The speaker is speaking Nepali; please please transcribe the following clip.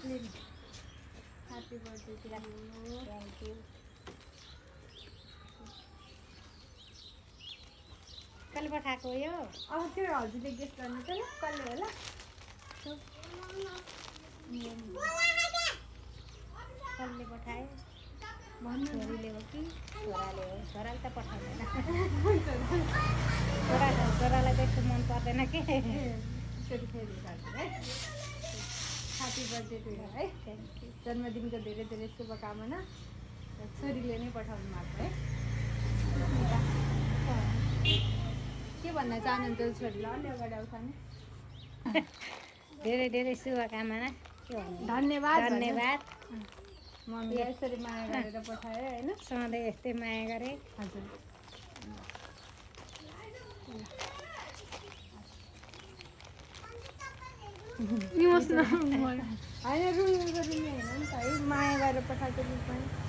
Happy birthday to you. Thank you. कसले पठाएको यो? अब त्यो हजुरले गेस्ट गर्नु त ल कसले होला कसले पठायो? भन्नु छोरीले हो कि छोराले हो? छोराले त पठाउँदैन। छोरालाई त्यस्तो मन पर्दैन के। छोरी फेरि है ह्यापी बर्थडे टु यु है। Thank you. जन्मदिनको धेरै धेरै शुभकामना। छोरीले नै पठाउनु भएको है। के भन्न चाहनुहुन्छ छोरीलाई? अलि अगाडि आउँछ नि। धेरै धेरै शुभकामना। के भन्नु? धन्यवाद। धन्यवाद। मम्मीले यसरी माया गरेर पठायो होइन। सधैँ यस्तै माया गरे। हजुर होइन रुने होइन नि त है माया गरेर पठाएको पनि